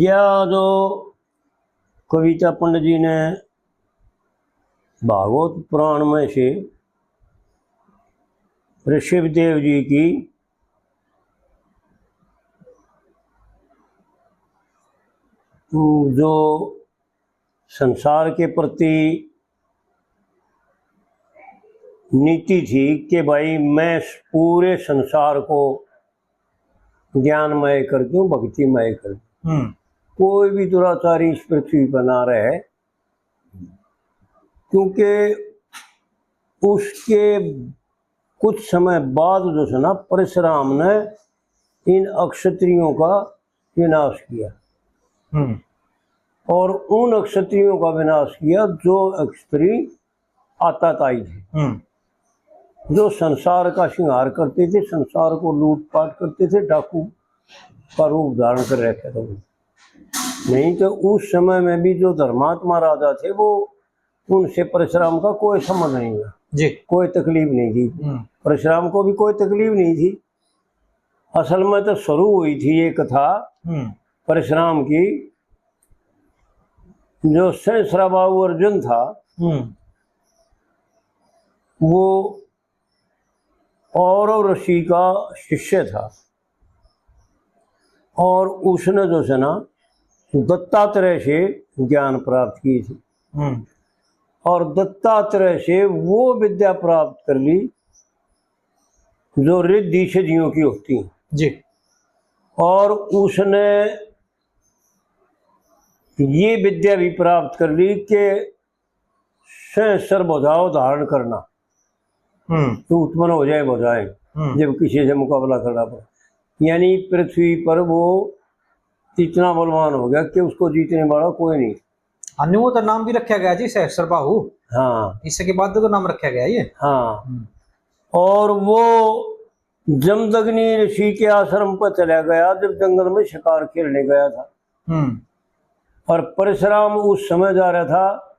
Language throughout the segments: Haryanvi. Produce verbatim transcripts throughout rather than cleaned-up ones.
या जो कविता पंडित जी ने भागवत पुराण में से ऋषभ देव जी की जो संसार के प्रति नीति थी कि भाई, मैं पूरे संसार को ज्ञानमय कर दूं, भक्तिमय कर दूं। हम्म। कोई भी दुराचारी इस पृथ्वी पर ना रहे, क्योंकि उसके कुछ समय बाद जो है ना, परशुराम ने इन अक्षत्रियों का विनाश किया। हम्म। और उन अक्षत्रियों का विनाश किया जो अक्षत्री आताताई थे, हम्म। जो संसार का श्रृंगार करते थे, संसार को लूटपाट करते थे, डाकू का रूप धारण कर रखे थे। नहीं तो उस समय में भी जो धर्मात्मा राजा थे, वो, उनसे परशुराम का कोई संबंध नहीं हुआ जी। कोई तकलीफ नहीं थी। हम्म। परशुराम को भी कोई तकलीफ नहीं थी। असल में तो शुरू हुई थी ये कथा हम्म। परशुराम की। जो सहस्राबाहु अर्जुन था, हम्म। वो औरव ऋषि का शिष्य था और उसने जो है ना, दत्तात्रेय से ज्ञान प्राप्त की थी। हम्म। और दत्तात्रेय से वो विद्या प्राप्त कर ली जो रिद्धि सिद्धियों की होती है। जी। और उसने ये विद्या भी प्राप्त कर ली कि सहस्र भुजाओं धारण करना, हम्म। तो उत्पन्न हो जाए भुजाएं, हम्म। जब किसी से मुकाबला करना पड़े। यानी पृथ्वी पर वो इतना बलवान हो गया कि उसको जीतने वाला कोई नहीं। हाँ, न्यू तो नाम भी रखा गया जी, सहस्रबाहु। हाँ। इसके बाद तो नाम रखा गया ये। हाँ। हम्म। और वो जमदग्नि ऋषि के आश्रम पर चला गया, जब जंगल में शिकार खेलने गया था। हम्म। और परशुराम उस समय जा रहा था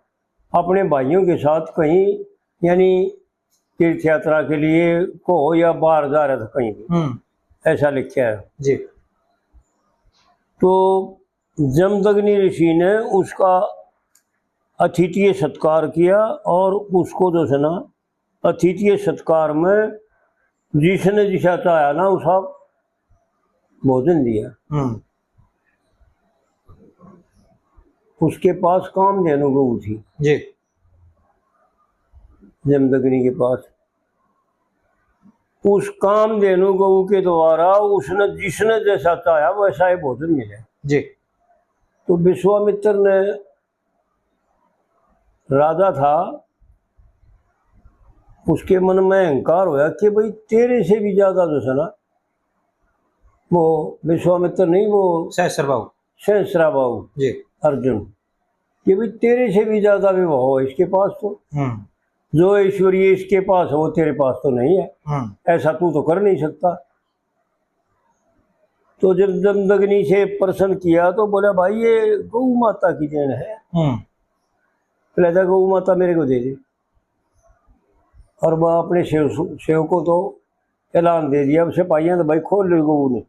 अपने भाइयों के साथ कहीं, यानी तीर्थ यात्रा के लिए को या बाहर जा रहा था कहीं भी, हम्म। ऐसा लिखा है। जी। तो जमदग्नि ऋषि ने उसका अतिथि सत्कार किया और उसको जो है ना, अतिथि सत्कार में जिसने जिसा चाहा ना, उसा भोजन दिया। हम्म। उसके पास कामधेनु गऊ थी। जी। जमदग्नि के पास उस कामधेनु गऊ के द्वारा उसने जिसने जैसा चाहा वैसा ही भोजन मिला। जी। तो विश्वामित्र ने, राजा था, उसके मन में अहंकार होया कि भाई, तेरे से भी ज्यादा जो है ना, वो विश्वामित्र नहीं, वो सहस्रबाहु। सहस्रबाहु जी। अर्जुन, कि भाई, तेरे से भी ज्यादा विभव हो इसके पास तो। हम्म। जो ऐश्वर्य इसके पास हो, तेरे पास तो नहीं है। हम्म। ऐसा तू तो कर नहीं सकता। तो जब जमदग्नि से प्रश्न किया तो बोला, भाई, ये गौ माता की देन है। हम्म। पहले तो गौ माता मेरे को दे दे। और वह अपने सेव-, सेवकों को ऐलान दे दिया, अब सिपाहियां तो भाई खोल लो गऊ ने।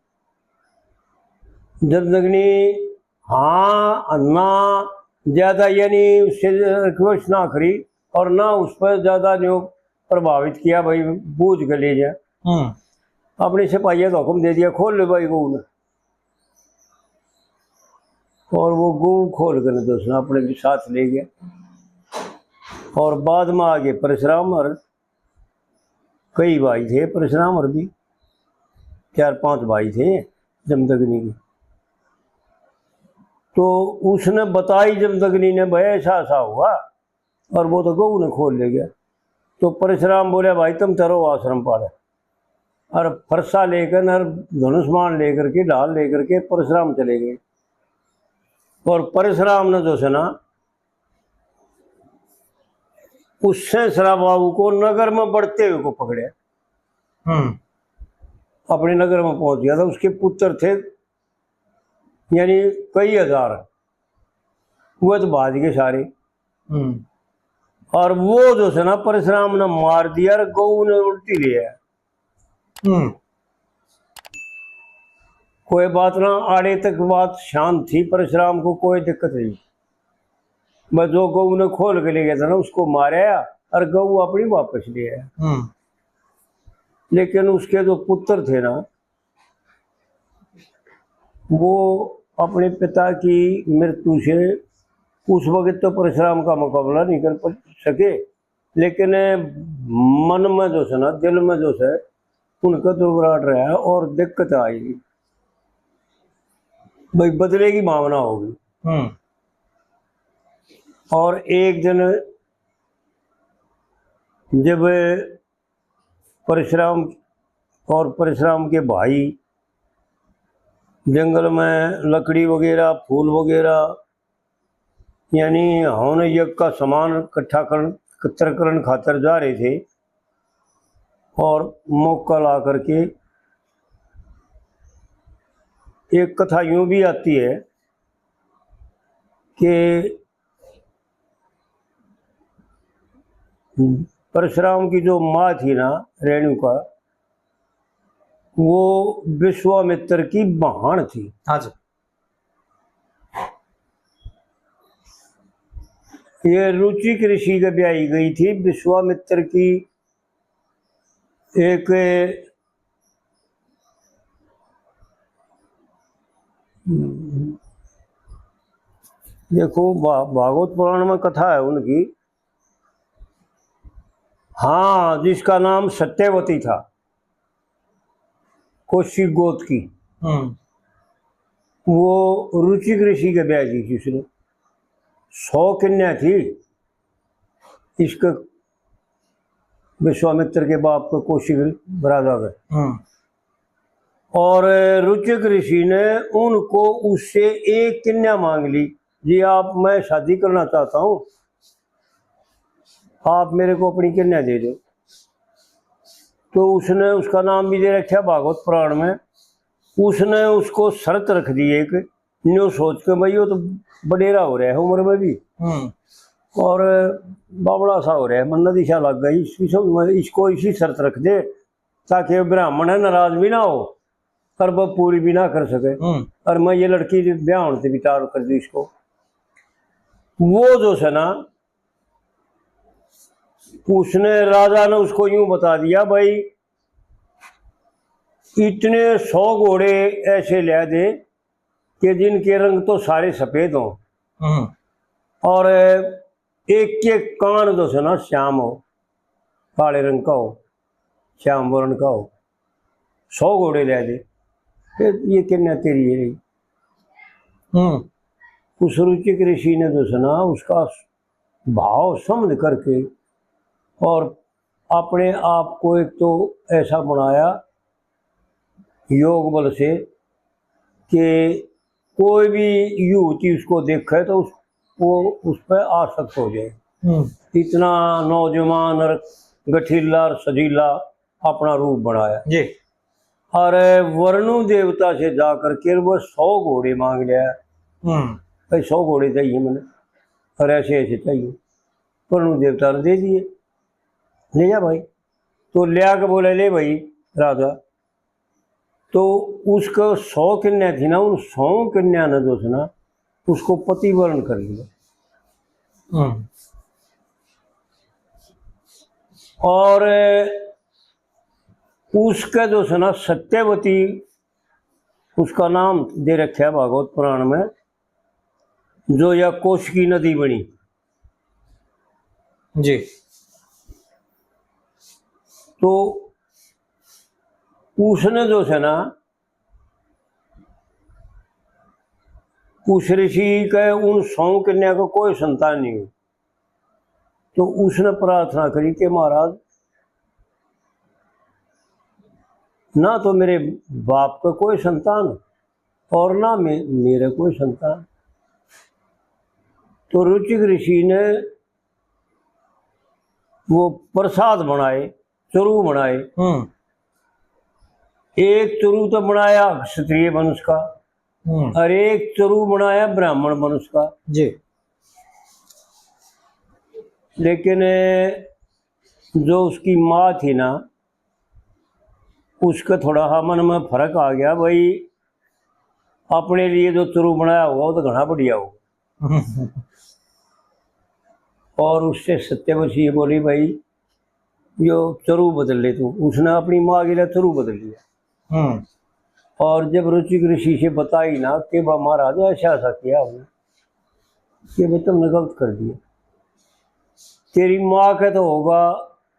जमदग्नि हाँ ना ज्यादा, यानी उससे रिक्वेस्ट ना करी और ना उस पर ज्यादा जो प्रभावित किया, भाई बूझ के ले जा। हम्म। अपने सिपाहियों का हुक्म दे दिया, खोल ले भाई गऊ ने। और वो गऊ खोल कर जो है ना अपने भी साथ ले गया। और बाद में आगे परशुराम और कई भाई थे परशुराम और भी, चार पांच भाई थे जमदग्नि के। तो उसने बताई जमदग्नि ने, भाई ऐसा ऐसा हुआ, और वो तो गऊ ने खोल ले गया। तो परशुराम बोले, भाई तुम तो रहो आश्रम पाले। और फरसा लेकर और धनुष बाण लेकर के, ढाल लेकर के परशुराम चले गए। और परशुराम ने जो है ना, उस सहस्रबाहु को नगर में बढ़ते हुए को पकड़े, हम्म। अपने नगर में पहुंच गया था। उसके पुत्र थे यानी कई हजार, वो तो भाज गए सारे। हम्म। और वो जो है ना, परशुराम ने मार दिया और गऊ ने उल्टी लिया। हम्म। कोई बात ना, आड़े तक बात शांत थी, परशुराम को कोई दिक्कत नहीं। बस जो गऊ ने खोल के ले गया था ना, उसको मारया और गऊ अपनी वापस ले आया। हम्म। लेकिन उसके जो पुत्र थे ना, वो अपने पिता की मृत्यु से उस वक्त तो परशुराम का मुकाबला नहीं कर प-, सके, लेकिन मन में जो है ना, दिल में जो है, उनका दुर्घराट रहा और दिक्कत आई भाई, बदले की भावना होगी। हम्म। और एक दिन जब परशुराम और परशुराम के भाई जंगल में लकड़ी वगैरह, फूल वगैरह, यानी हवन यज्ञ का सामान इकट्ठा कर, एकत्र करण खातर जा रहे थे, और मौका ला करके एक कथा यूं भी आती है कि परशुराम की जो माँ थी ना, रेणुका, वो विश्वामित्र की बहन थी। हाँ जी। ये रुचिक ऋषि के ब्याही गई थी विश्वामित्र की एक, देखो, भा-, भागवत पुराण में कथा है उनकी। हाँ, जिसका नाम सत्यवती था, कौशिक गोत की। हम्म। वो रुचिक ऋषि के ब्याह की थी उसने। सौ कन्या थी इसके, विश्वामित्र के बाप के, कौशिक राजा के। हम्म। और रुचिक ऋषि ने उनको उससे एक कन्या मांग ली, "जी, आप, मैं शादी करना चाहता हूँ, आप मेरे को अपनी कन्या दे दो।" तो उसने, उसका नाम भी दे रखा भागवत पुराण में, उसने उसको शर्त रख दी एक, न्यू सोच के, भाई, वो तो बडेरा हो रहा है उम्र में भी, हम्म। और बावड़ा सा हो रहा है, मन नदी सा लग गई, इसकी सब, इसको इसी शर्त रख दे, ताकि ब्राह्मण है, नाराज भी ना हो और वह पूरी भी ना कर सके। हम्म। और मैं ये लड़की ब्याह होने से विचार कर दी इसको। वो जो है ना, उसने, राजा ने उसको यूं बता दिया, भाई, इतने सौ घोड़े ऐसे ले दे कि जिनके रंग तो सारे सफेद हों, हम्म। और एक एक कान जो है ना श्याम हो, काले रंग का हो, श्याम वर्ण का हो, सौ घोड़े ले दे। फिर ये कन्या तेरी है रही। हम्म। उस रुचिक ऋषि ने जो है ना, उसका भाव समझ करके और अपने आप को एक तो ऐसा बनाया योग बल से कि कोई भी युवती उसको देखे तो उस, वो उस पर आसक्त हो जाए। हम्म। इतना नौजवान और गठीला और सजीला अपना रूप बनाया। जी। और वरुण देवता से जा करके वो सौ घोड़े मांग लिया। हम्म। भाई, सौ घोड़े चाहिए मैंने, और ऐसे ऐसे चाहिए। वरुण देवता ने दे दिए, ले जा भाई। तो लिया के बोले, ले भाई राजा। तो उसका सौ कन्या थी ना, उन सौ कन्या ने जो थी ना, उसको पति वरण कर लिया। हम्म। और उसका जो है ना, सत्यवती उसका नाम दे रखा है भागवत पुराण में, जो या कौशिकी नदी बनी। जी। तो उसने जो है ना, उस ऋषि के उन सौ कन्या को कोई संतान नहीं हुई। तो उसने प्रार्थना करी कि महाराज, ना तो मेरे बाप का कोई संतान और ना मे-, मेरे कोई संतान। तो रुचिक ऋषि ने वो प्रसाद बनाए, चरू बनाए। हम्म। एक चरू तो बनाया क्षत्रिय वंश का, हम्म। और एक चरू बनाया ब्राह्मण वंश का। जी। लेकिन जो उसकी माँ थी ना, उसका थोड़ा हा मन में फर्क आ गया, भाई, अपने लिए जो चरू बनाया होगा, वो तो घना बढ़िया होगा। और उससे सत्यवती ये बोली, भाई, यो चरू बदल ले तू। उसने अपनी माँ के लिए चरू बदल लिया। हम्म। और जब रुचिक ऋषि से बताई ना कि बा महाराज, ऐसा, ऐसा किया हमने, कि भाई, तुमने गलत कर दिया। तेरी माँ का तो होगा,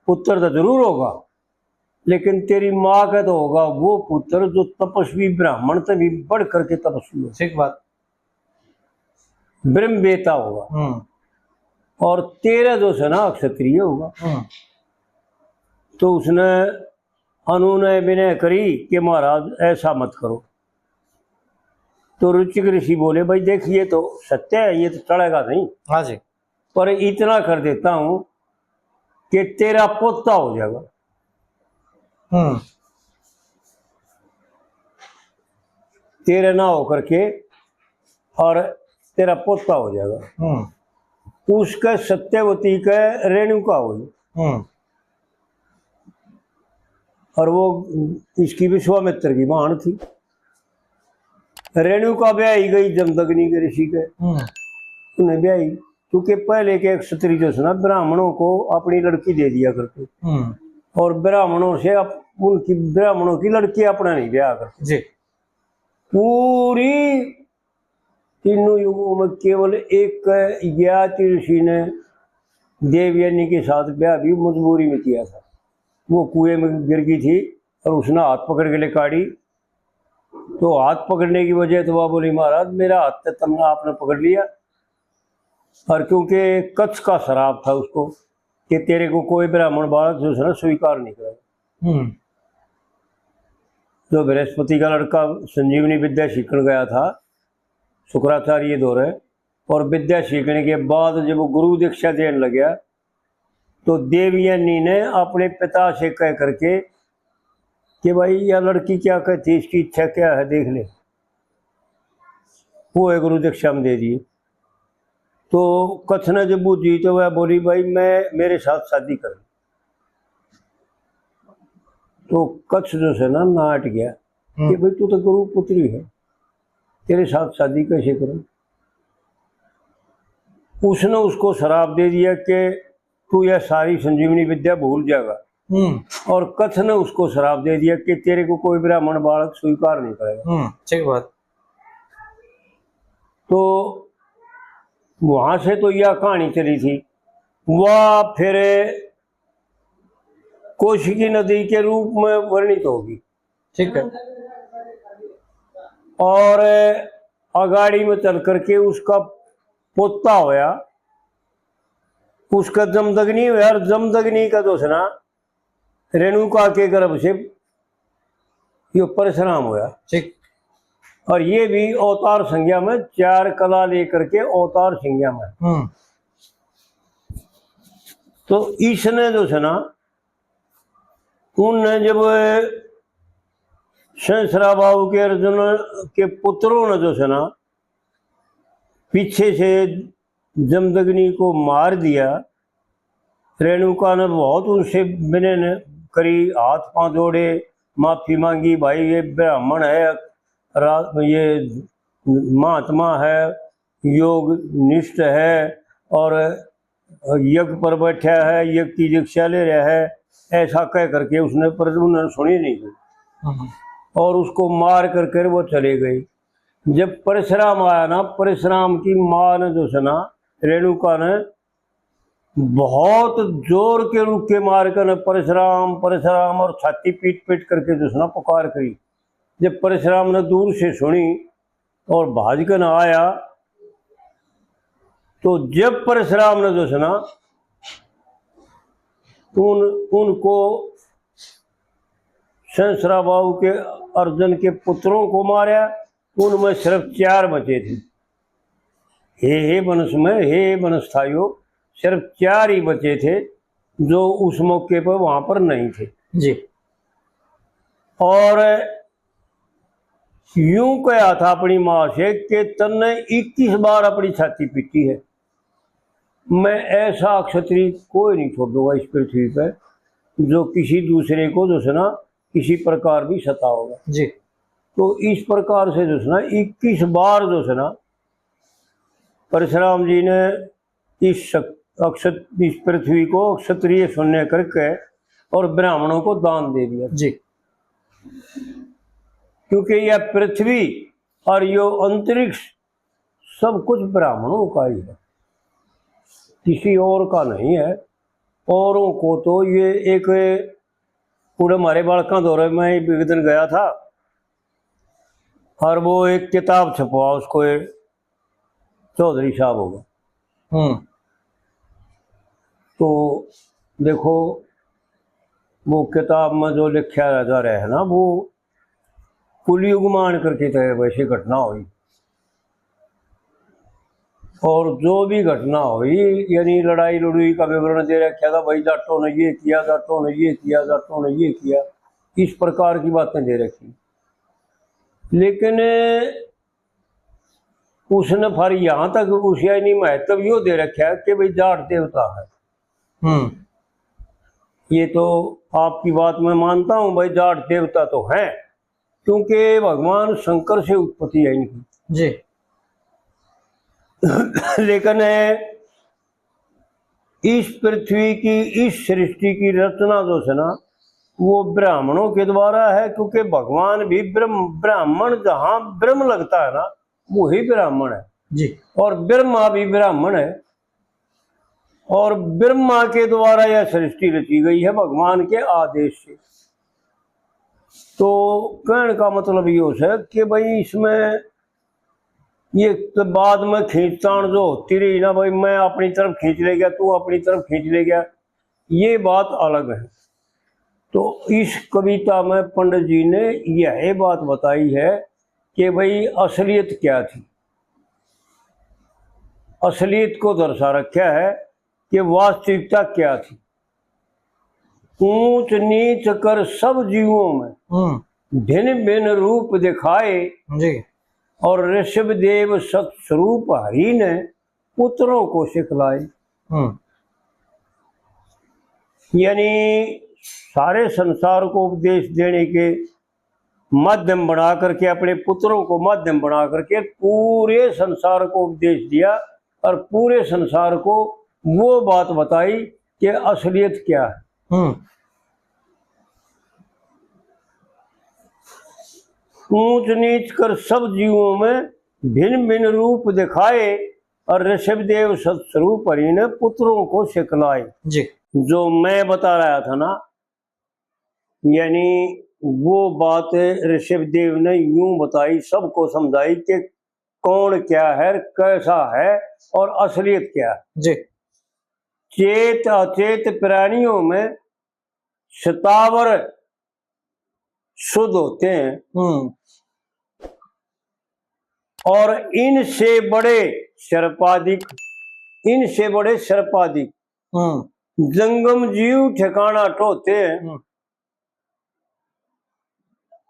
पुत्र तो जरूर होगा, लेकिन तेरी माँ का तो होगा वो पुत्र जो तपस्वी ब्राह्मण से भी बढ़ करके तपस्वी हो। ठीक बात। ब्रह्मवेत्ता होगा। हम्म। और तेरा जो है ना, क्षत्रिय होगा। हम्म। तो उसने अनुनय विनय करी कि महाराज, ऐसा मत करो। तो रुचिक ऋषि बोले, भाई देख, ये तो सत्य है, ये तो चलेगा नहीं। हाँ जी। पर इतना कर देता हूं कि तेरा पोता हो जाएगा। हम्म। तेरे ना होकर के, और तेरा पोता हो जाएगा। हम्म। उसके सत्यवती के रेणुका हुई। हम्म। और वो इसकी विश्वामित्र की बहन थी। रेणुका ब्याही गई जमदग्नि के ऋषि के। हम्म। उन्हें ब्याही, क्योंकि पहले के एक क्षत्रिय जो है ना, ब्राह्मणों को अपनी लड़की दे दिया करते। हम्म। और ब्राह्मणों से अप-, उनकी, ब्राह्मणों की लड़की अपना नहीं ब्याह करते। जी। पूरी तीनों युगों में केवल एक ज्ञाति ऋषि ने देवयानी के साथ ब्याह भी मजबूरी में किया था। वो कुएं में गिर गई थी और उसने हाथ पकड़ के ले काढ़ी। तो हाथ पकड़ने की वजह तो वह बोली, महाराज, मेरा हाथ तो तुमने, आपने पकड़ लिया, और क्योंकि कच्छ का श्राप था उसको कि तेरे को कोई ब्राह्मण बालक जो है ना, स्वीकार नहीं करेगा। हम्म। जो बृहस्पति का लड़का संजीवनी विद्या सीखण गया था शुक्राचार्य धोरे, और विद्या सीखने के बाद जब वो गुरु दीक्षा देने लग गया, तो देवयानी ने अपने पिता से कह करके कि भाई, यह लड़की क्या कहती है, इसकी इच्छा क्या है, देख ले। वो एक गुरु दीक्षा में दे दिए। तो कच्छ ने जब बूझी तो वह बोली, भाई, मैं, मेरे साथ शादी कर। तो कच्छ जो है ना, नाट गया हम्म। कि भाई, तू तो गुरु पुत्री है, तेरे साथ शादी कैसे करूं? उसने उसको श्राप दे दिया कि तू यह सारी संजीवनी विद्या भूल जाएगा। हम्म। और कच्छ ने उसको श्राप दे दिया कि तेरे को कोई ब्राह्मण बालक स्वीकार नहीं करेगा। हम्म, ठीक बात। तो वहां से तो यह कहानी चली थी। वह फिर कौशिकी नदी के रूप में वर्णित होगी। ठीक है। और अगाड़ी में चल करके उसका पोता होया, उसका जमदग्नि होया, और जमदग्नि का जो है ना, रेणुका के गर्भ से यो परशुराम होया। ठीक। और ये भी अवतार संज्ञा में, चार कला लेकर के अवतार संज्ञा में। हम्म। तो इसने जो है ना, उनने जब सहस्राबाहु के, अर्जुन के पुत्रों ने जो है ना, पीछे से जमदग्नि को मार दिया। रेणुका ने बहुत उनसे विनय करी, हाथ पांव जोड़े, माफी मांगी, भाई, ये ब्राह्मण है, रा-, ये महात्मा है, योग निष्ठ है, और यज्ञ पर बैठा है, यज्ञ की दीक्षा ले रहा है, ऐसा कह करके उसने, पर उन्होंने सुनी नहीं। हम्म। और उसको मार करके वो चले गए। जब परशुराम आया ना, परशुराम की माँ ने जो है ना, रेणुका ने बहुत जोर के रुक्के मार कर परशुराम, परशुराम, और छाती पीट पीट करके जो है ना, पुकार करी। जब परशुराम ने दूर से सुनी और भाज कर आया, तो जब परशुराम ने जो है ना, उन, उनको सहस्राबाहु के, अर्जुन के पुत्रों को मारा, उनमें सिर्फ चार बचे थे। हे, हे वंश में, हे वंश था यो, सिर्फ चार ही बचे थे जो उस मौके पर वहां पर नहीं थे। जी। और यूं कहा था अपनी माँ से कि तन्ने इक्कीस बार अपनी छाती पीटी है, मैं ऐसा क्षत्रिय कोई नहीं छोड़ूंगा इस पृथ्वी पर जो किसी दूसरे को जो है ना, किसी प्रकार भी सताओगा। जी। तो इस प्रकार से जो है ना, इक्कीस बार जो है ना, परशुराम जी ने इस शक-, अक्षत-, इस पृथ्वी को क्षत्रिय शून्य करके और ब्राह्मणों को दान दे दिया। जी। क्योंकि यह पृथ्वी और यो अंतरिक्ष सब कुछ ब्राह्मणों का ही है, किसी और का नहीं है। औरों को तो ये एक, पूरे हमारे बालकां दौरे में एक दिन गया था, और वो एक किताब छपवा, उसको एक चौधरी साहब होगा। हम्म। तो देखो, वो किताब में जो लिखा जा रहा है ना, वो कुलयुग में आन करके तो वैसी घटना हुई। और जो भी घटना हुई, यानी लड़ाई लड़ुई का विवरण दे रखा था, भाई जाटों ने ये किया, जाटों ने ये किया, जाटों ने ये किया, इस प्रकार की बातें दे रखी। लेकिन उसने फिर यहाँ तक उस, यानी महत्व यो दे रखा है कि भाई जाट देवता है। हम्म। ये तो आपकी बात मैं मानता हूँ भाई, जाट देवता तो हैं, क्योंकि भगवान शंकर से उत्पत्ति है इनकी। जी। लेकिन इस पृथ्वी की, इस सृष्टि की रचना जो है ना, वो ब्राह्मणों के द्वारा है, क्योंकि भगवान भी ब्रह्म, ब्राह्मण, जहाँ ब्रह्म लगता है ना, वही ब्राह्मण है। जी। और ब्रह्मा भी ब्राह्मण है, और ब्रह्मा के द्वारा यह सृष्टि रची गई है भगवान के आदेश से। तो कहने का मतलब यो है कि भाई, इसमें ये तो बाद में खींचतान जो होती रही ना, भाई मैं अपनी तरफ खींच ले गया, तू अपनी तरफ खींच ले गया, ये बात अलग है। तो इस कविता में पंडित जी ने यह बात बताई है कि भाई असलियत क्या थी, असलियत को दर्शा रखा है कि वास्तविकता क्या थी। ऊंच नीच कर सब जीवों में हम्म। भिन्न भिन्न रूप दिखाए, जी। और ऋषभ देव सत स्वरूप हरि ने पुत्रों को सिखलाए। हम्म। यानी सारे संसार को उपदेश देने के माध्यम बना करके, अपने पुत्रों को माध्यम बना करके पूरे संसार को उपदेश दिया और पूरे संसार को वो बात बताई कि असलियत क्या है। हम्म। ऊंच नीच कर सब जीवों में भिन्न भिन्न रूप दिखाए और ऋषभ देव सत स्वरूप हरि ने पुत्रों को सिखलाए। जी। जो मैं बता रहा था ना, यानी वो बात ऋषभ देव ने यूं बताई, सबको समझाई कि कौन क्या है, कैसा है और असलियत क्या है। जी। चेत अचेत प्राणियों में स्थावर शुद्ध होते हैं। हम्म। और इनसे बड़े सर्पाधिक, इनसे बड़े सर्पाधिक हम्म। जंगम जीव ठिकाना ठोते हैं। हम्म।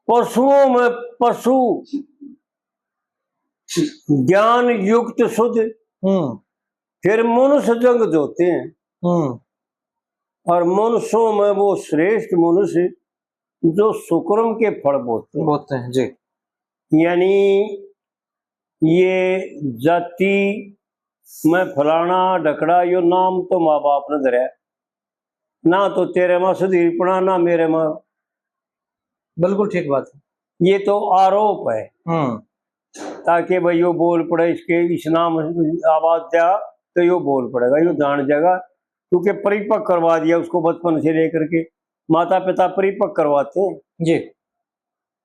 पशुओं में पशु ज्ञान युक्त शुद्ध, हम्म। फिर मनुष्य जंग जोते हैं। हम्म। और मनुष्यों में वो श्रेष्ठ मनुष्य जो सुकर्म के फल बोते हैं। बोते हैं, जी। यानी ये जाति में फलाना ढकड़ा, यो नाम तो माँ बाप ने धरया, ना तो तेरे में सुधीरपणा, ना मेरे में। बिल्कुल ठीक बात है। ये तो आरोप है, हम्म। ताकि भाई यो बोल पड़े, इसके इस नाम आवाज दिया तो यो बोल पड़ेगा, यो जान जाएगा, क्योंकि परिपक्व करवा दिया उसको बचपन से लेकर के, माता पिता परिपक्व करवाते हैं। जी।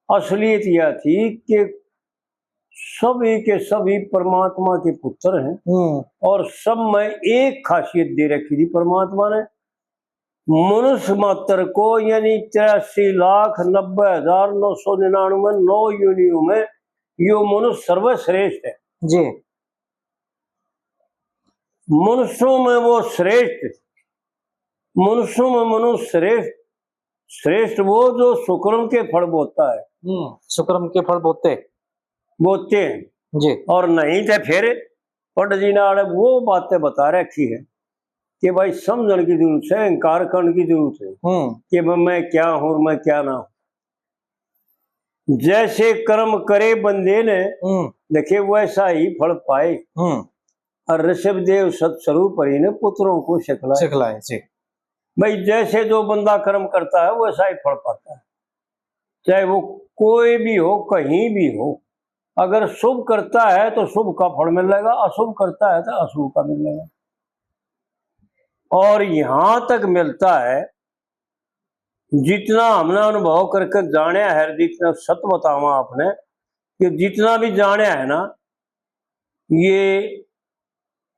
असलियत यह थी कि सभी के सभी परमात्मा के पुत्र हैं हम्म। और सब में एक खासियत दे रखी थी परमात्मा ने। मनुष्य मात्र को, यानी तिरासी लाख नब्बे हजार नौ सौ निन्यानवे नौ योनियों में यो मनुष्य सर्वश्रेष्ठ है। जी। मनुष्यों में वो श्रेष्ठ, मनुष्यों में मनुष्य श्रेष्ठ, श्रेष्ठ वो जो सुकर्म के फल बोता है। हम्म, सुकर्म के फल बोते। बोते हैं। जी। और नहीं तो फिर पंडित जी ने आड़े वो बातें बता रखी है कि भाई समझण की जरूरत है, अहंकार करण की जरूरत है हम्म। कि मैं, मैं क्या हूँ और मैं क्या ना हूँ। जैसे कर्म करे बंदे ने, हम्म। देखे वैसा ही फल पाए। हम्म। और ऋषभ देव सत स्वरूप हरि ने पुत्रों को सिखलाए। सिखलाए, जी। भाई, जैसे जो बंदा कर्म करता है, वैसा ही फल पाता है। चाहे वो कोई भी हो, कहीं भी हो, अगर शुभ करता है तो शुभ का फल मिलेगा, अशुभ करता है तो अशुभ का मिलेगा। और यहां तक मिलता है, जितना हमने अनुभव करके जाने है, जितना सत बतावा आपने, कि जितना भी जाने है ना, ये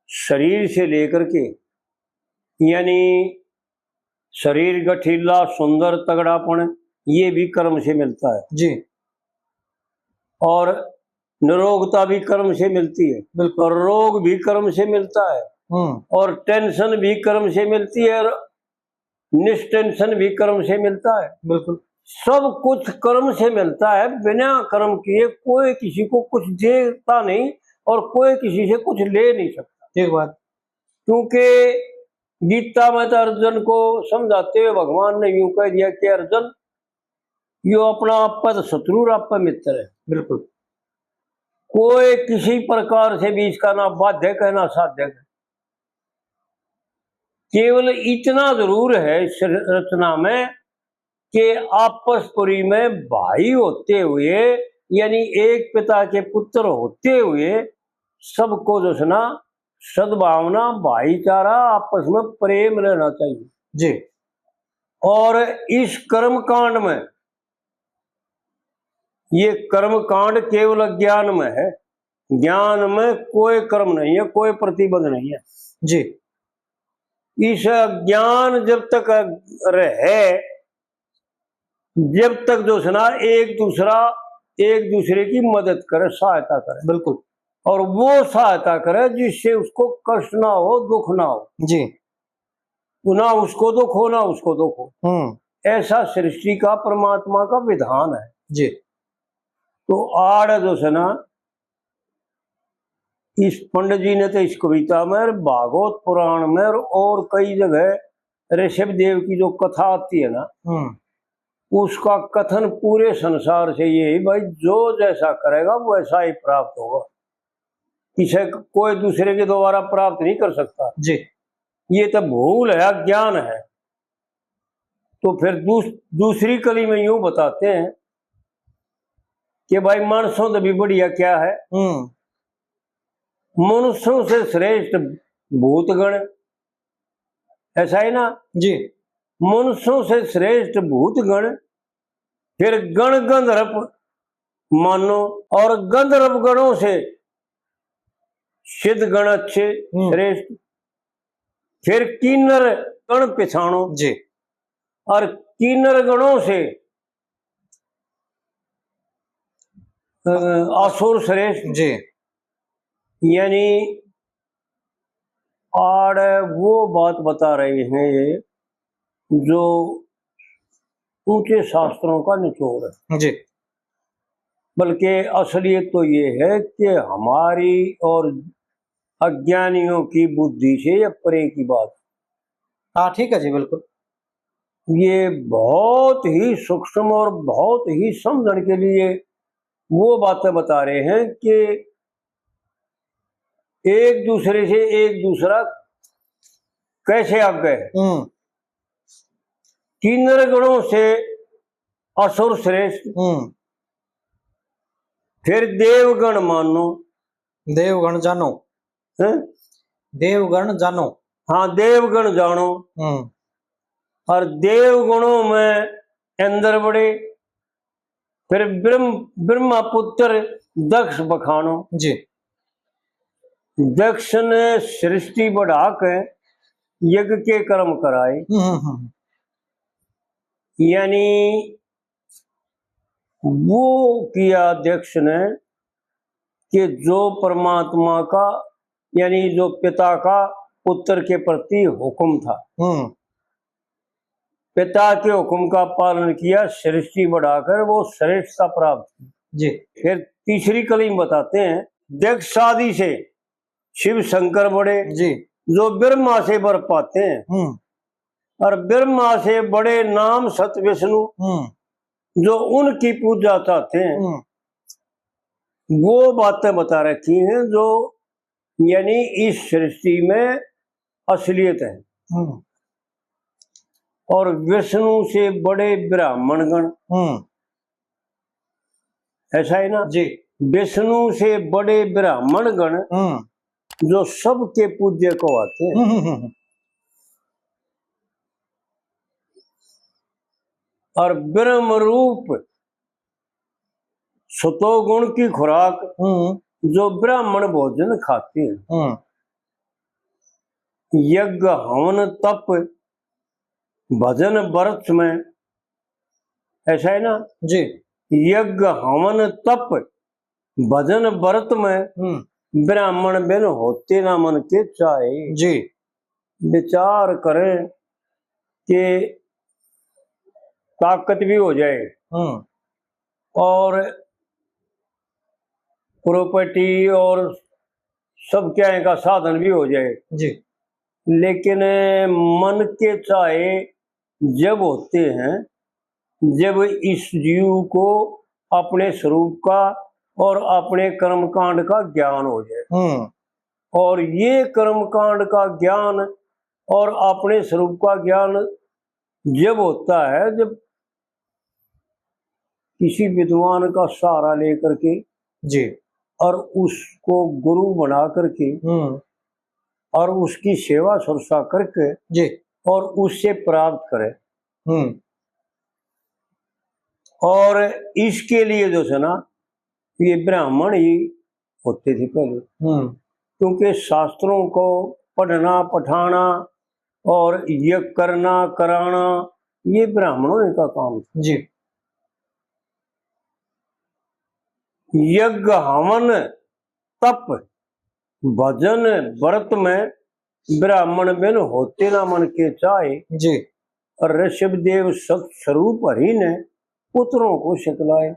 शरीर से लेकर के, यानी शरीर गठीला, सुंदर, तगड़ापन, ये भी कर्म से मिलता है। जी। और निरोगता भी कर्म से मिलती है, बिल्कुल। और रोग भी कर्म से मिलता है, हम्म। और टेंशन भी कर्म से मिलती है, और निष्टेंशन भी कर्म से मिलता है। बिल्कुल। सब कुछ कर्म से मिलता है, बिना कर्म किए कोई किसी को कुछ देता नहीं और कोई किसी से कुछ ले नहीं सकता। ठीक बात। क्योंकि गीता में तो अर्जुन को समझाते हुए भगवान ने यूं कह दिया कि अर्जुन, यो अपना आप पे तो शत्रु और आप पे मित्र है। बिल्कुल। कोई किसी प्रकार से भी इसका ना बाधक है, ना साधक है। केवल इतना जरूर है इस रचना में कि आपस पुरी में भाई होते हुए, यानी एक पिता के पुत्र होते हुए, सबको जो है ना, सद्भावना, भाईचारा, आपस में प्रेम रहना चाहिए। जी। और इस कर्म कांड में, ये कर्म कांड केवल अज्ञान में है, ज्ञान में कोई कर्म नहीं है, कोई प्रतिबंध नहीं है। जी। इस अज्ञान जब तक रहे, जब तक जो है ना, एक दूसरा, एक दूसरे की मदद करे, सहायता करे। बिल्कुल। और वो सहायता करे जिससे उसको कष्ट ना हो, दुख ना हो। जी। ना उसको दुख हो, ना उसको दुख हो। हम्म। ऐसा सृष्टि का, परमात्मा का विधान है। जी। तो आड़ जो है ना, इस पंडित जी ने तो इस कविता में और भागवत पुराण में और, और कई जगह ऋषभ देव की जो कथा आती है ना, हम्म। उसका कथन पूरे संसार से ये है, भाई, जो जैसा करेगा वैसा ही प्राप्त होगा, इसे कोई दूसरे के द्वारा प्राप्त नहीं कर सकता। जी। ये तो भूल है, अज्ञान है। तो फिर दूस-, दूसरी कली में यूं बताते हैं कि भाई, मानसों से भी बढ़िया क्या है? हम्म। मनुष्यों से श्रेष्ठ भूतगण, ऐसा है ना? जी। मनुष्यों से श्रेष्ठ भूतगण, फिर गण गंधर्व मानो, और गंधर्व गणों से सिद्ध गण अच्छे, हम्म। श्रेष्ठ, फिर किन्नर गण पिछाणो। जी। और किन्नर गणों से, अ, असुर श्रेष्ठ। जी। यानी आड़ वो बात बता रहे हैं ये, जो ऊंचे शास्त्रों का निचोड़ है। जी। बल्कि असलियत तो ये है कि हमारी और अज्ञानियों की बुद्धि से ये परे की बात। हाँ, ठीक है जी, बिल्कुल। ये बहुत ही सूक्ष्म और बहुत ही समझण के लिए वो बातें बता रहे हैं कि एक दूसरे से एक दूसरा कैसे आगे है। हम्म। किन्नर गणों से असुर श्रेष्ठ, हम्म। फिर देवगण मानो। देवगण जानो। हैं? देवगण जानो। हाँ, देवगण जानो। हम्म। और देवगणों में इंद्र बड़े, फिर ब्रह्म, ब्रह्मा पुत्र दक्ष बखानो। जी। दक्ष ने सृष्टि बढ़ा के यज्ञ के कर्म कराए। हम्म, हम्म, हम्म। यानी वो किया दक्ष ने कि जो परमात्मा का, यानी जो पिता का पुत्र के प्रति हुक्म था, हम्म। पिता के हुक्म का पालन किया, सृष्टि बढ़ाकर वो श्रेष्ठता प्राप्त की। जी। फिर तीसरी कली में बताते हैं, दक्ष आदि से शिव शंकर बड़े, जी। जो ब्रह्मा से वर पाते हैं, हम्म। और ब्रह्मा से बड़े नाम सत विष्णु, हम्म। जो उनकी पूजा चाहते हैं, हम्म। वो बातें बता रखी हैं जो यानी इस सृष्टि में असलियत है। हम्म। और विष्णु से बड़े ब्राह्मणगण, हम्म। ऐसा है ना? जी। विष्णु से बड़े ब्राह्मणगण, हम्म। जो सबके पूज्य कहवाते हैं। हम्म, हम्म, हम्म। और ब्रह्म रूप सतोगुण की खुराक, हम्म। जो ब्राह्मण भोजन खाते हैं। हम्म। यज्ञ हवन तप भजन व्रत में, ऐसा है ना? जी। यज्ञ हवन तप भजन व्रत में, हम्म। ब्राह्मण बिन होते ना मन के चाहे। जी। विचार करें कि ताकत भी हो जाए, हम्म। और प्रॉपर्टी और सब क्या का साधन भी हो जाए, जी। लेकिन मन के चाहे जब होते हैं, जब इस जीव को अपने स्वरूप का और अपने कर्मकांड का ज्ञान हो जाए। हम्म। और ये कर्मकांड का ज्ञान और अपने स्वरूप का ज्ञान जब होता है, जब किसी विद्वान का सहारा लेकर के, जी। और उसको गुरु बना करके, हम्म। और उसकी सेवा सुरक्षा करके, जी। और उससे प्राप्त करे। हम्म। और इसके लिए जो है ना, ये ब्राह्मण ही होते थे पहले। हम्म। क्योंकि शास्त्रों को पढ़ना, पढ़ाना और ये करना, कराना, ये ब्राह्मणों का काम था। जी। यज्ञ हवन तप भजन व्रत में ब्राह्मण बिन होते ना मन के चाहे। जी। और ऋषभ देव सत स्वरूप हरि ने पुत्रों को सिखलाए।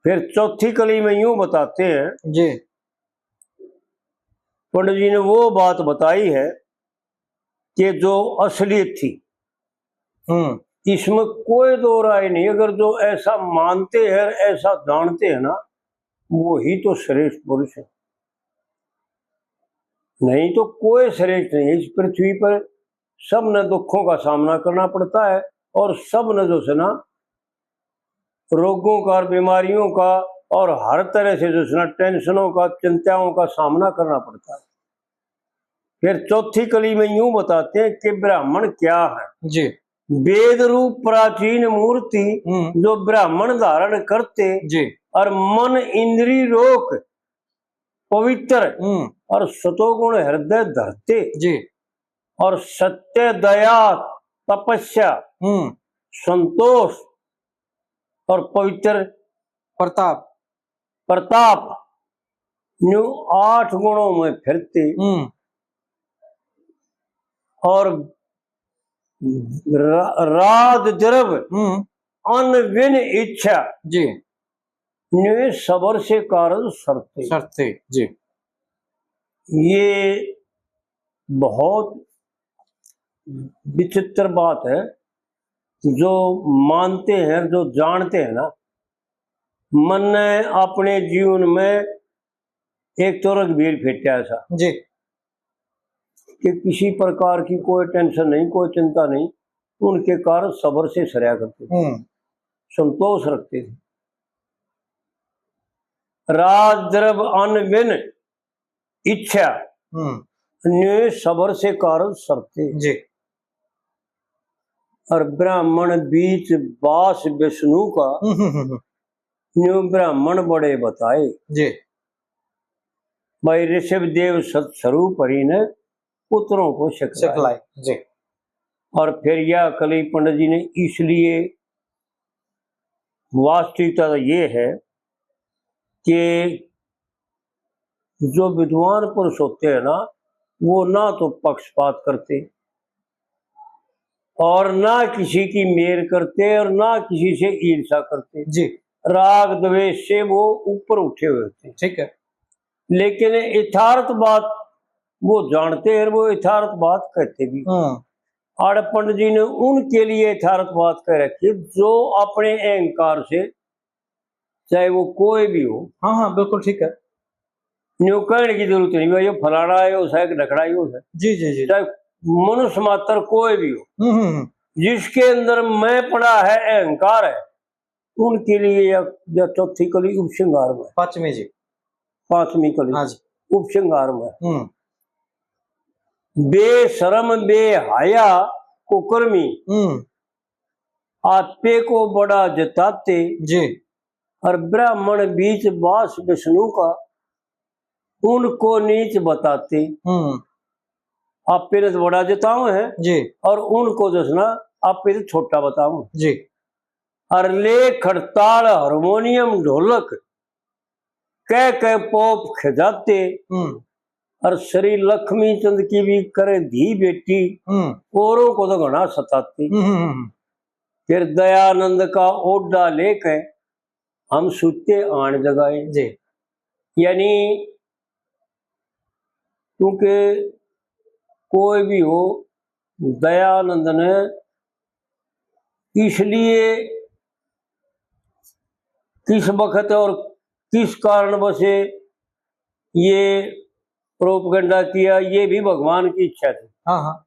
फिर चौथी कली में यूं बताते हैं, जी। पंडित जी ने वो बात बताई है कि जो असलियत थी, हम्म। इसमें कोई दो राय नहीं। अगर जो ऐसा मानते हैं, ऐसा जानते हैं ना, वो ही तो श्रेष्ठ पुरुष है, नहीं तो कोई श्रेष्ठ नहीं है। इस पृथ्वी पर सब ने दुखों का सामना करना पड़ता है और सब ने जो है ना, रोगों का और बीमारियों का और हर तरह से जो है ना, टेंशनों का, चिंताओं का सामना करना पड़ता है। फिर चौथी कली में यूं बताते हैं कि ब्राह्मण क्या है। जी। वेद रूप प्राचीन मूर्ति, हम्म। जो ब्राह्मण धारण करते, जी। और मन इंद्री रोक पवित्र, हम्म। और सतोगुण हृदय धरते, जी। और सत्य, दया, तपस्या, हम्म। संतोष और पवित्र प्रताप। प्रताप, न्यू आठ गुणों में फिरते, हम्म। और रा-, राज द्रव, हम्म। अन्न विन इच्छा, जी। न्यू सबर से कारज सरते। सरते, जी। ये बहुत विचित्र बात है। जो मानते हैं, जो जानते हैं ना, मन ने अपने जीवन में एक तो रघुवीर फेट्या ऐसा, जी। कि किसी प्रकार की कोई टेंशन नहीं, कोई चिंता नहीं, उनके कार्य सबर से सरया करते थे, हम्म। संतोष रखते थे। राज द्रव अन्न विन इच्छा, हम्म। न्यू सबर से कारज सरते। जी। और ब्राह्मण बीच बास विष्णु का, हम्म, हम्म, हम्म। न्यू ब्राह्मण बड़े बताए। जी। भाई ऋषभ देव सत स्वरूप हरि ने पुत्रों को सिखलाए। सिखलाए, जी। और फिर यह कली पंडित जी ने इसलिए वास्तविकता तो ये है कि जो विद्वान पुरुष होते हैं ना, वो ना तो पक्षपात करते और ना किसी की मेर करते और ना किसी से ईर्ष्या करते। जी। राग द्वेष से वो ऊपर उठे हुए होते हैं। ठीक है। लेकिन यथार्थ बात वो जानते हैं, वो यथार्थ बात कहते भी। हाँ। आड़े पंडित जी ने उनके लिए यथार्थ बात कह रखी, जो अपने अहंकार से, चाहे वो कोई भी हो, हाँ, हाँ, बिल्कुल ठीक है। न्यू कहने की जरूरत नहीं, भाई, ये फलाना है, वो है, ढकना है, वो है। जी, जी, जी। चाहे मनुष्य मात्र कोई भी हो, हम्म, हम्म, हम्म। जिसके अंदर मैं पड़ा है, अहंकार है, उनके लिए या, या चौथी कली उपसंहार में। पांचवी जी। पांचवी कली। हाँ जी। उपसंहार में। हम्म। बेशरम, बेहाया, कुकर्मी, हम्म। आपे को बड़ा जताते, जी। और ब्राह्मण बीच बास विष्णु का, उनको नीच बताते। हम्म। आपे ने तो बड़ा जताऊं है, जी। और उनको जो है ना, आपे तो छोटा बताऊं। जी। और ले खड़ताल हारमोनियम ढोलक, कह कह पोप खजाते। हम्म। और श्री लक्ष्मी चंद की भी करे धी बेटी, हम्म। औरों को तो घना सताते। हम्म, हम्म, हम्म। फिर दयानंद का ओडा लेके हम सुते आन जगाए। जी। यानी क्योंकि कोई भी हो, दयानंद ने इसलिए किस वक्त और किस कारणवश ये प्रोपेगेंडा किया, ये भी भगवान की इच्छा थी। हाँ, हाँ।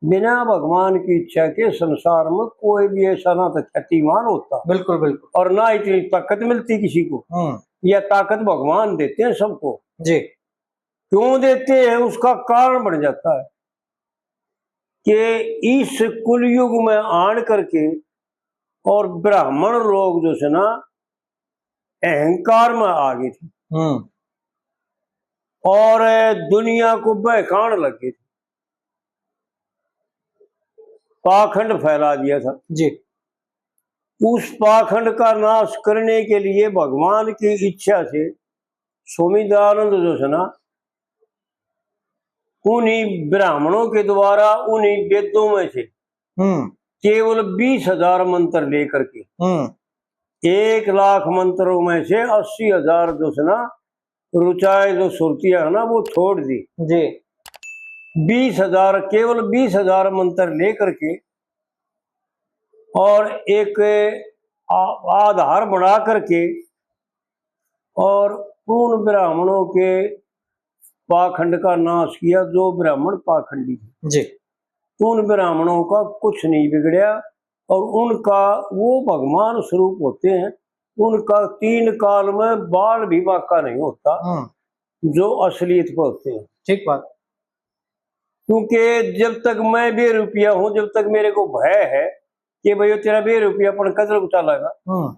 बिना भगवान की इच्छा के संसार में कोई भी ऐसा ना तो ख्यातिमान होता, बिल्कुल, बिल्कुल। और ना इतनी ताकत मिलती किसी को। हम्म। यह ताकत भगवान देते हैं सबको। जी। क्यों देते हैं, उसका कारण बन जाता है कि इस कुलयुग में आन करके और ब्राह्मण लोग जो है ना, अहंकार में आ गए थे, हम्म। और दुनिया को बहकान लग गए थे, पाखंड फैला दिया था। जी। उस पाखंड का नाश करने के लिए भगवान की इच्छा से स्वामी दयानंद जो है ना, उन्हीं ब्राह्मणों के द्वारा उन्हीं वेदों में से हम्म। केवल बीस हजार मंत्र लेकर के हम्म। एक लाख मंत्रों में से अस्सी हजार जो है ना, रुचाएं जो सुरतियां है ना, वो छोड़ दी। जी। बीस हजार, केवल बीस हजार मंत्र लेकर के और एक आ-, आधार बना करके और उन ब्राह्मणों के पाखंड का नाश किया, जो ब्राह्मण पाखंडी थे। जी। उन ब्राह्मणों का कुछ नहीं बिगड़या और उनका, वो भगवान स्वरूप होते हैं, उनका तीन काल में बाल भी बांका नहीं होता, हम्म। जो असलियत पे होते हैं। ठीक बात। क्योंकि जब तक मैं बेरुपया हूं, जब तक मेरे को भय है कि भाई, तेरा बेरुपयापन कदर उतालेगा, हम्म।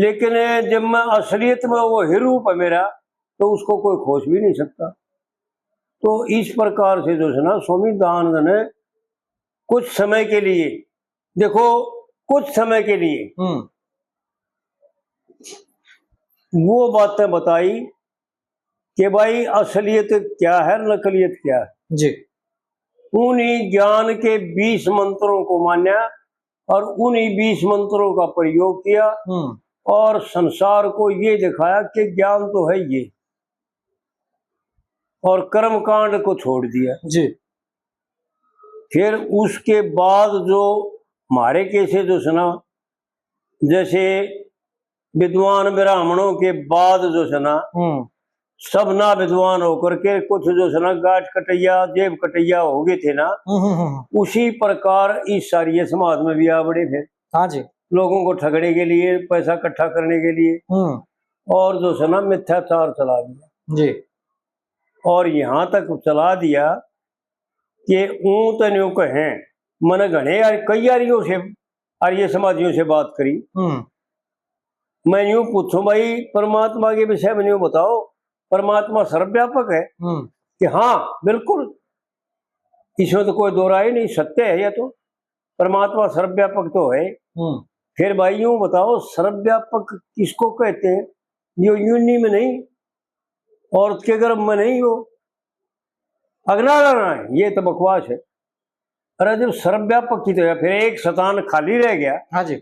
लेकिन जब मैं असलियत में, वो ही रूप है मेरा, तो उसको कोई खोज भी नहीं सकता। तो इस प्रकार से जो है ना, स्वामी दयानंद ने कुछ समय के लिए, देखो, कुछ समय के लिए हम्म। वो बातें बताई कि भाई, असलियत क्या है, नकलियत क्या है। जी। उन्हीं ज्ञान के बीस मंत्रों को मान्या और उन्हीं बीस मंत्रों का प्रयोग किया हम्म। और संसार को ये दिखाया कि ज्ञान तो है ये, और कर्मकांड को छोड़ दिया। जी। फिर उसके बाद जो हमारे कैसे जो सुना, जैसे विद्वान ब्राह्मणों के बाद जो है ना, हम्म। सब ना विद्वान होकर के कुछ जो है ना, गांठ कटैया, जेब कटैया हो गए थे ना, हम्म, हम्म, हम्म। उसी प्रकार इस सारी समाज में भी आ बड़े फिर। हाँ जी। लोगों को ठगने के लिए, पैसा इकट्ठा करने के लिए, हम्म। और जो है ना, मिथ्याचार चला दिया। जी। और यहाँ तक चला दिया कि ऊं तो न्यू कहें, मैंने घणे यार, कई यारियों से, आर्य समाजियों से बात करी। हम्म। मैं यूं पूछूं, भाई, परमात्मा के विषय में यूं बताओ, परमात्मा सर्वव्यापक है? हम्म। कि हाँ, बिल्कुल, इसमें तो कोई दो राय नहीं, सत्य है यह तो, परमात्मा सर्वव्यापक तो है। हम्म। फिर भाई, यूं बताओ, सर्वव्यापक किसको कहते हैं? यो योनि में नहीं, औरत के गर्भ में नहीं हो, अगला रहना है, ये तो बकवास है। अरे, जब सर्वव्यापक की तो है, फिर एक स्थान खाली रह गया, हाँ जी।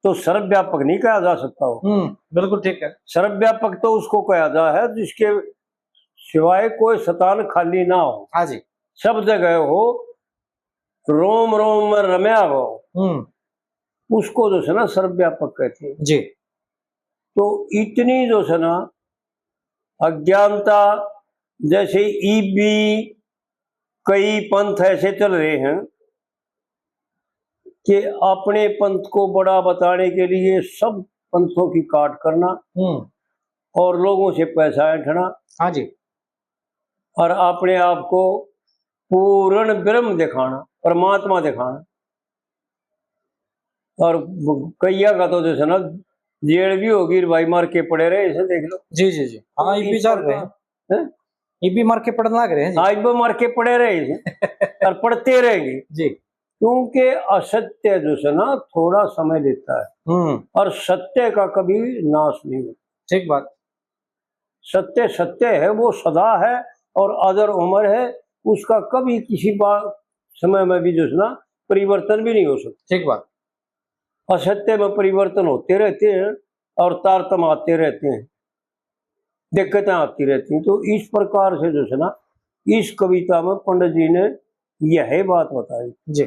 तो सर्वव्यापक नहीं कहा जा सकता हो। हम्म, बिल्कुल ठीक है। सर्वव्यापक तो उसको कहा जा है जिसके सिवाय कोई स्थान खाली ना हो। हाँ जी। सब जगह हो, रोम रोम में रम्या हो, हम्म। उसको जो है ना सर्वव्यापक कहते हैं। जी। तो इतनी जो है ना अज्ञानता, जैसे ईब भी कई पंथ ऐसे चल रहे हैं कि अपने पंथ को बड़ा बताने के लिए सब पंथों की काट करना हम्म। और लोगों से पैसा ऐंठना हाँ जी। और अपने आप को पूर्ण ब्रह्म दिखाना, परमात्मा दिखाना। और कईया का तो जैसे ना जेल भी होगी, भाई मार के पड़े रहे, इसे देख लो। जी, जी, जी। हाँ, ये भी चल रहे हैं। हैं? ये भी मार के पड़ने लग रहे हैं जी। आज भी मार के पड़े रहे हैं और पड़ते रहेंगे। जी। क्योंकि असत्य जो है ना थोड़ा समय लेता है। हम्म। और सत्य का कभी नाश नहीं होता। ठीक बात। सत्य सत्य है, वो सदा है और अजर अमर है, उसका कभी किसी बा-, समय में भी जो है ना परिवर्तन भी नहीं हो सकता। ठीक बात। असत्य में परिवर्तन होते रहते हैं और तारतम आते रहते हैं, दिक्कतें आती रहती हैं। तो इस प्रकार से जो है ना इस कविता में पंडित जी ने यह बात बताई। जी।